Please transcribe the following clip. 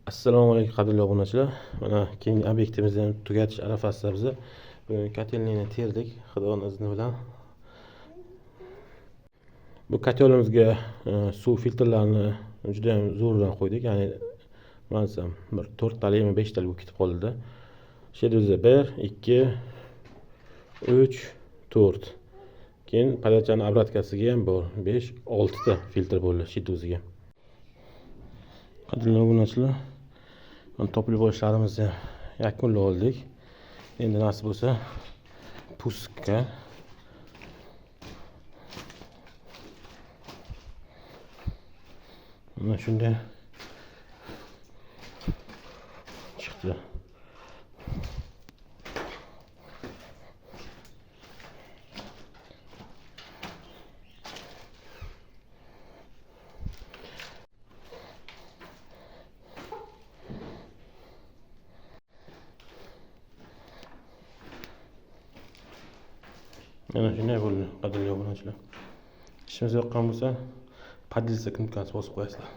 Assalomu alaykum, qadrli obunachilar. Mana keyingi obyektimizni ham tugatish arafasida biz. Bugun kotelniyni terdik, Xudoning izni bilan. Bu kotelimizga suv filtrlarini juda ham zo'rdan qo'ydik. Ya'ni nima desam, bir 4 talikmi, 5 talik bo'lib ketib qoldi. Shu yerda bizda 1, 2, 3, 4. Keyin podachani obratkasiga ham bor 5, 6 ta filtr bo'ldi shu yerda o'ziga. Qadrli obunachilar, mana to'plab ishlarimizni yakunlab oldik. Endi nasib bo'lsa puskka mana shunday chiqdi. Mana shunday bo'ldi, qadrli obunachilar. Ishimiz yoqqan bo'lsa, поделиться knopkasini bosib qo'yasizlar.